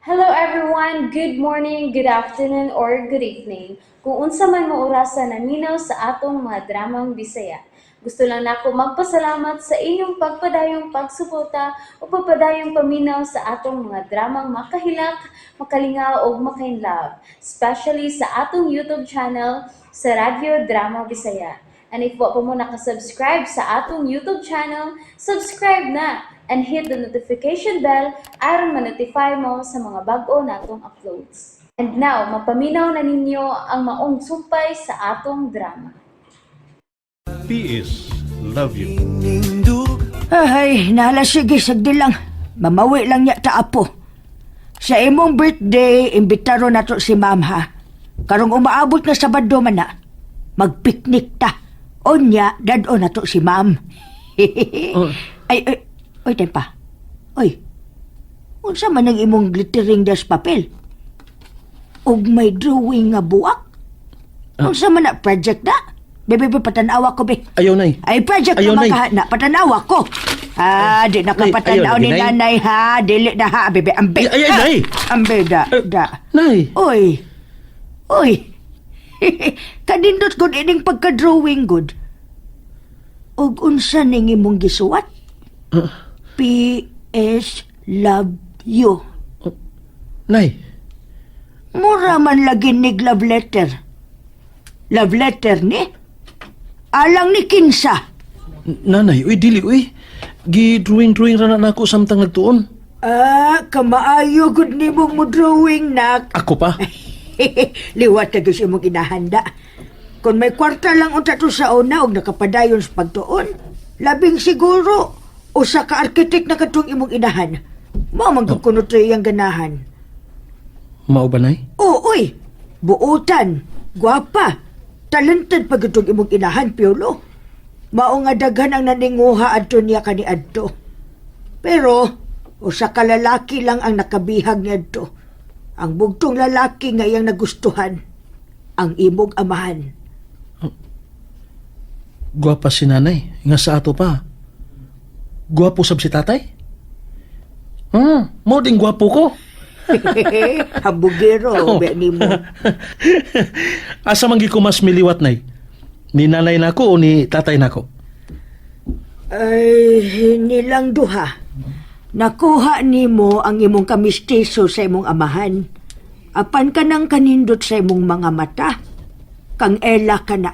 Hello everyone! Good morning, good afternoon, or good evening. Kung unsa man mo orasa naminaw sa atong mga dramang Bisaya. Gusto lang nako magpasalamat sa inyong pagpadayong pagsuporta o pagpadayong paminaw sa atong mga dramang makahilak, makalingaw ug makainlove, especially sa atong YouTube channel sa Radyo Drama Bisaya. And if wa pa mo nakasubscribe sa atong YouTube channel, subscribe na and hit the notification bell aron ma-notify mo sa mga bag-o natong uploads. And now, mapaminaw na ninyo ang maong sumpay sa atong drama. PS Love you. Ay, nala sige, sagdi lang. Mamawi lang niya ta apo. Sa imong birthday, imbitaro na to si ma'am ha. Karong umaabot na Sabado man na. Magpiknik ta. Onya, dad-o na to si ma'am. Ay, ay, oy, pa. Oy, unsa man ang imong glittering das papel? Og may drawing nga buwak? Unsa man na project na? Bebe, be, patanawa ko, be. Ayaw, Nay. Ay, project Ayaw, na Nay. makaha na. Patanawa ko. Ah, di na Nay, kapatanaw ayaw ni lagi, Nay. nanay ha. Dili na ha, bebe. Ambe. Ay, ay, ay, ha? Nay. Ambe, da, Ay. da. Nay. Oy. Oy. Kanindot gud ining pagka-drawing gud. Og unsa ning imong gisuwat? P.S. Love you. Nay. Mura man lagi nig love letter. Love letter ni? Alang ni Kinsa. Nanay, uy, dili, uy. Gi-drawing-drawing ra na nako samtang nagtuon. Ah, kamaayo gud nimo mo drawing nak. Ako pa. Liwat na gyud sa imong inahanda. Kung may kwarta lang unta to sa una og nakapadayon sa pagtuon, labing siguro usa ka architect na katong imong inahan. Mao man gud kuno to iyang ganahan. Mao ba, Nay? Oo, oy. Buotan, gwapa, talented pa gyud tong imong inahan, Piolo. Mao nga daghan ang naninguha adto niya kaniadto. Pero usa ka lalaki lang ang nakabihag niadto. Ang bugtong lalaki nga iyang nagustuhan, ang imong amahan. Gwapa si nanay. Nga sa ato pa. Gwapo sab si tatay? Mo ding gwapo ko. Hambugero, be nimo. Asa man gyud ko mas miliwat, Nay? Ni nanay nako o ni tatay nako? Ay, nilang duha. Nakuha nimo ang imong kamistiso sa imong amahan. Apan ka nang kanindot sa imong mga mata. Kang ela ka na.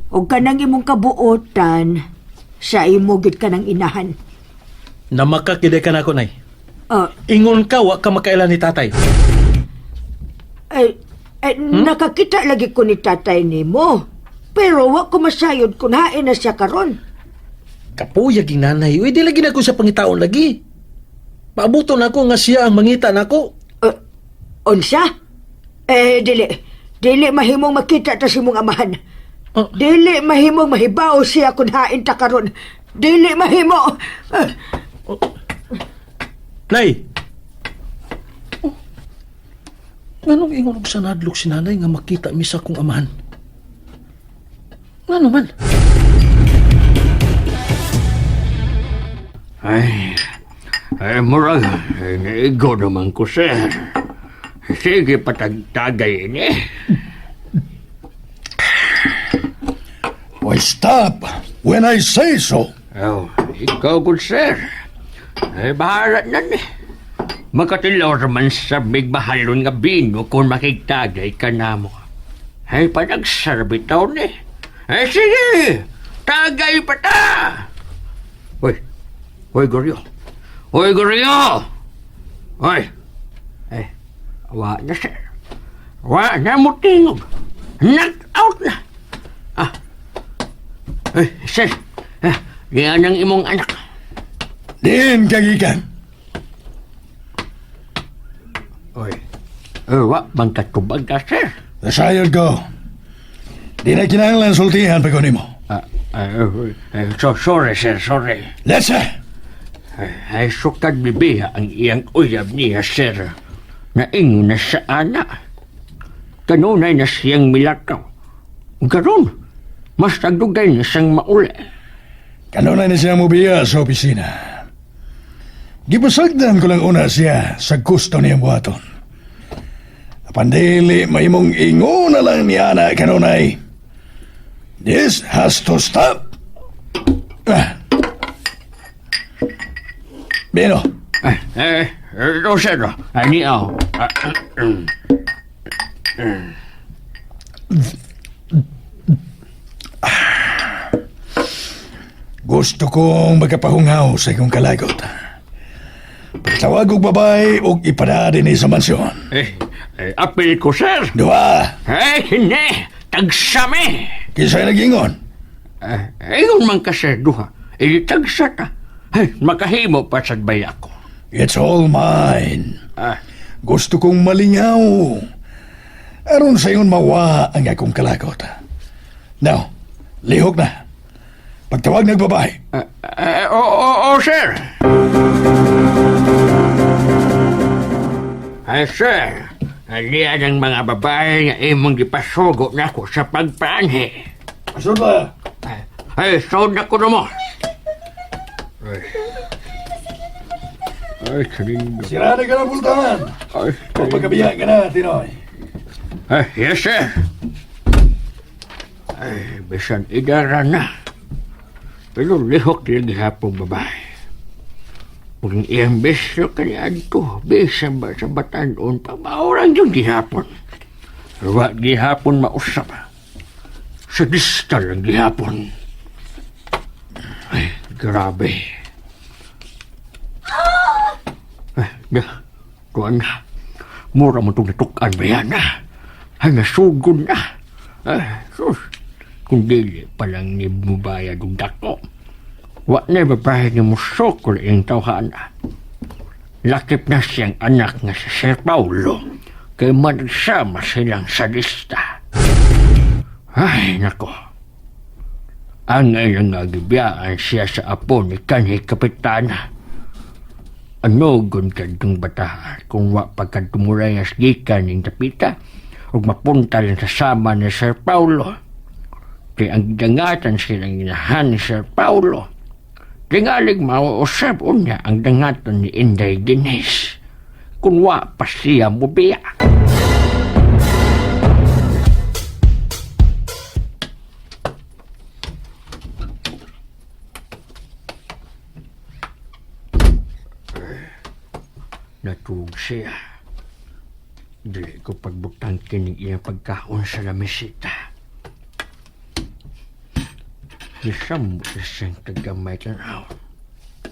O kanang imong kabuotan sa imo gid ka ng inahan. Namaka kid ka nako, Nay. Ah, Ingon ka wa ka makaila ni tatay. ay, ay, nakakita lagi ko ni tatay nimo. Pero wa ko masayod kung hain na siya karon. Kapuya ging nanay. Uy, di lagi na ko sa pangitaon lagi. Paabuto na ako nga siya ang mangita nako. Unsa? Eh, dili. Dili mahimong makita ta si imong amahan. Ah. Dili mahimong mahibaw siya kung hain ta karon. Dili mahimo. Ah, Nay! Oh. Nganong ingon og sa nadlok si nanay nga makita mi sa akong amahan? Ngano man? Ay, ay murag, ay, naigo naman ko, sir. Sige, patagtagay ini. Why, stop when I say so. Oh, ikaw good, sir. Ay, bahala na ni. Makatilaw raman sa big bahalon nga bino kung makigtagay ka na mo. Ay, panagsarbitaw ni. Ay, sige! Tagay pa ta! Hoy, hoy, Goryo. Hoy, Goryo! Hoy! Ay, wa na, sir. Wa na mo tingog. Knock out na. Ah. Ay, sir. Ah, diyan ang imong anak. Diin kagikan. Oy. Eh, wa bang katubag ka, sir? Nasayod ko. Di na kinahanglan sultihan pa ko nimo. Ah, ah, eh, so, sorry, sir, sorry. Let's say. Ay, ay sukad bibiha ang iyang uyab niya, sir. Naingon na sa ana. Kanunay na siyang milakaw. Karon, mas tagdugay na siyang mauli. Kanunay na siya mobiya sa opisina. Gipasagdan ko lang una siya sa gusto niyang buhaton. Apan dili mahimong ingona lang niya na kanunay. This has to stop. Ah. Bino, Eh, eh, eh, oh, sir, oh. Ay, niyaw. Ah, gusto kong magkapahungaw sa iyong kalagot. Pagtawag og babae og ipada din sa mansyon. Eh, eh, apil ko, sir. Duha, Eh, hindi. Tagsami. kinsay nagingon. Eh, ingon man ka, sir, duha. Eh, tagsa ta. Eh, makahimo pa sa ako. It's all mine. Ah, Gusto kong malingaw. Aron sa ingon mawa ang akong kalagot. Now, lihok na. Pagtawag ng babae, eh, eh, oo, oo, oo, sir. Ay, sir. Aliyan ang mga babae nga imong gipasugo nako sa pagpaanhi. Asod ba? Ay, ay, sold na ko na mo. Ay. Ay, kalindo. Sirada ka na pultahan. Ay, Pagkabiya ka na, Tinoy. Ay, yes, sir. Ay, bisan idara na. Pero lihok din gihapon babae. Kung iyang besyo kaniad ko, bisan ba sa batanon pa, maurang yung gihapon. Wa gihapon mausap. Sa distal ang gihapon. Ay, grabe. Ay, da, tuwan na. Mura mo itong natukan ba yan, ah? Ay, nasugod na. Ay, sus. Kung dili palang ni mubayad og dako. Wa na babae nga musokol iyang tawhana. Lakip na siyang anak nga si Sir Paulo. Kay magsama silang sadista. Ay, nako. Ang ilang nga gibiyaan siya sa apo ni kanhi kapitana. Ano gun kadtong bata kung wa pa kadtumulayas gikan ning tapita ug mapunta lang sa sama ni Sir Paulo. Kay ang dangatan silang ginahan ni Sir Paulo. Tingalig mauusap unya ang dangatan ni Inday Dines. Kung wa pa siya mubiya. Natulog siya. Dili ko pagbutang kining iyang pagkaon sa lamisita. Nisamot na siyang kagamay tanaw.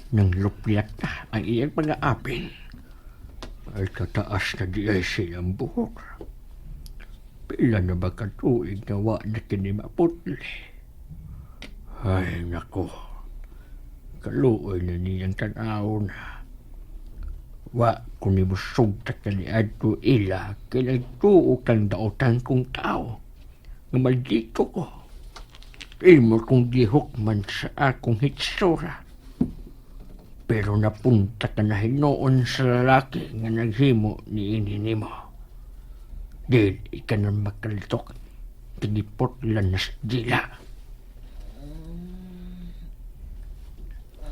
Nang luplat na ang iyang mga apin. Ay kataas na di ay siyang buhok. Pila na ba katuig na wa na kini maputli? Ay, nako. Kaluoy na niyang tanaw na. Wa ko ni busog ta kaniadto ila kay nagtuo kang daotan kong tao. Nga maldito ko. Imo kong gihukman sa akong hitsura. Pero napunta ka na hinuon sa lalaki nga naghimo ni ini nimo. Dili ka na makalitok. Tinipot lang na sa dila.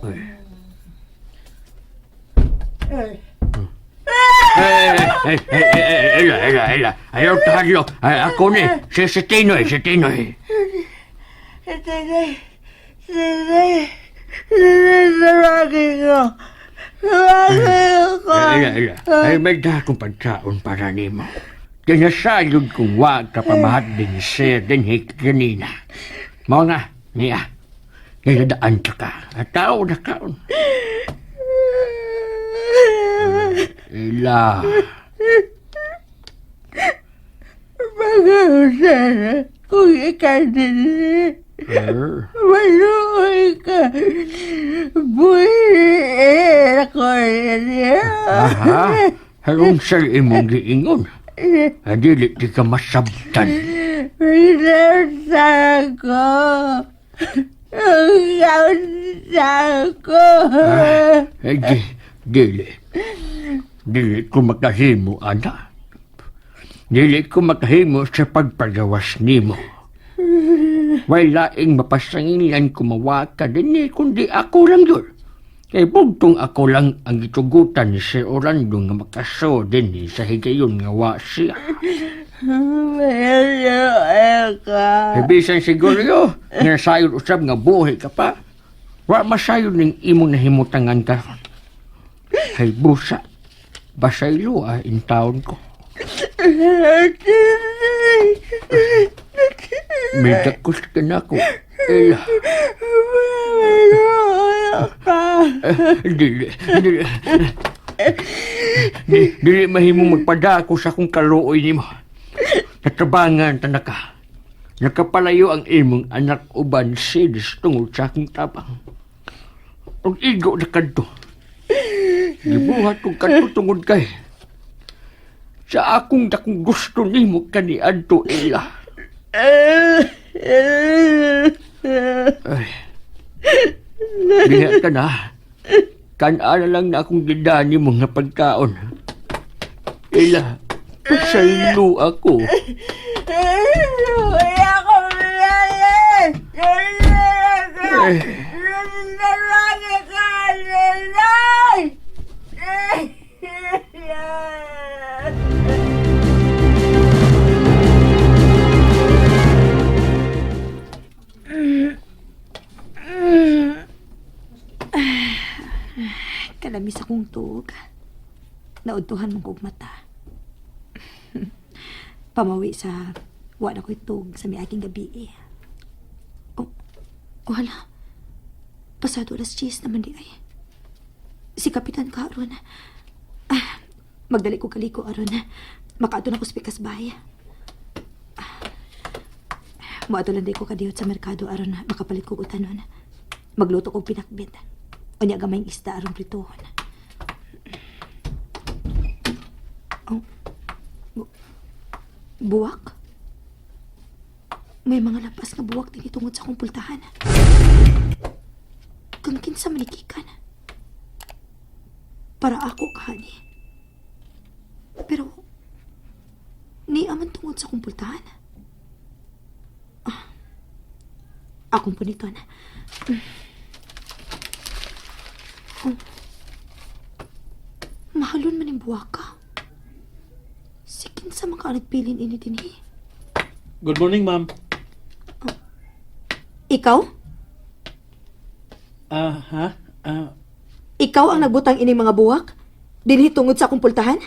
Uy. Eh, eh, eh, eh, eh, ela, ela, ela. Ayaw tahadlok. Ay, ako ni. Si Tinoy, si Tinoy. Tinay, tinay, tinay, tawagin ko. Tawagin ko. Ela, ela. Ay, may dakong pagkaon para nimo. Kinasayod kong wag ka pamahat din sir din kanina. Mao na, niya. Kaya daan ka ka. At tao na kaon. Ila. Pag-usara kung ikaw din. Eh, Maluoy ka. Buhay ako niya. Aha. Harong sa imong giingon. Dili di ka masabtan. Pinasa ko. Ang ko. Eh, di, dili. Dili ko makahimo, ana. Dili ko makahimo sa pagpagawas nimo. Way laing mapasangilan kumawa ka din eh, kundi ako lang yun. Kay bugtong ako lang ang gitugutan ni Sir Orlando nga makaso din sa higayon nga wa siya. Ka. Kay bisan siguro nga sayon usab nga buhi ka pa. Wa masayon ning imong nahimutangan karon. Hay busa. Basaylo ah in taon ko. May dakos ka na ko. Ela. Dili, dili. Dili mahimong magpadako sa akong kaluoy nimo. Natabangan tanaka. Nakapalayo ang imong anak uban sids tungod sa akong tabang. Ug igo na kadto. Gibuhat kong kadto tungod kay. Sa akong dakong gusto nimo kaniadto, Ella. Ay. Diha ka na. Kanana lang na akong gidani mo nga pagkaon. Ella, pasaylo ako. Ay. Kalamis akong tuog. Naudtuhan mong kog mata. Pamawi sa wa na ko'y tuog sa miaging gabi eh. Oh, oh hala. Pasado alas 10 naman di ay. Si Kapitan karon. Ah, magdali ko kaliko aron. Makaadto na ko sa pikas bahay. Ah, moadto lang di ko kadiyot sa merkado aron makapalit kog utanon. Magluto kog pinakbit. Unya gamayng isda aron prituhon. Oh. Buwak? May mga lapas nga buwak din tungod sa akong pultahan. Kang kinsa manikikan. Para ako kahani. Pero, ni aman tungod sa akong pultahan. Ah, akong puniton. Oh. Mahalon man yung buwak ka. Si kinsa man ka nagpilin ini dinhi. Good morning, ma'am. Ikaw? Ah, ha? Ah, Ikaw ang nagbutang ini mga buwak? Dinhi tungod sa akong pultahan?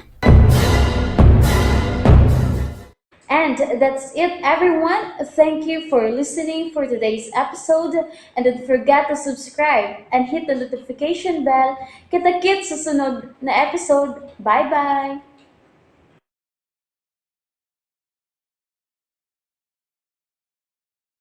And that's it, everyone. Thank you for listening for today's episode. And don't forget to subscribe and hit the notification bell. Kita-kits sa sunod na episode. Bye-bye!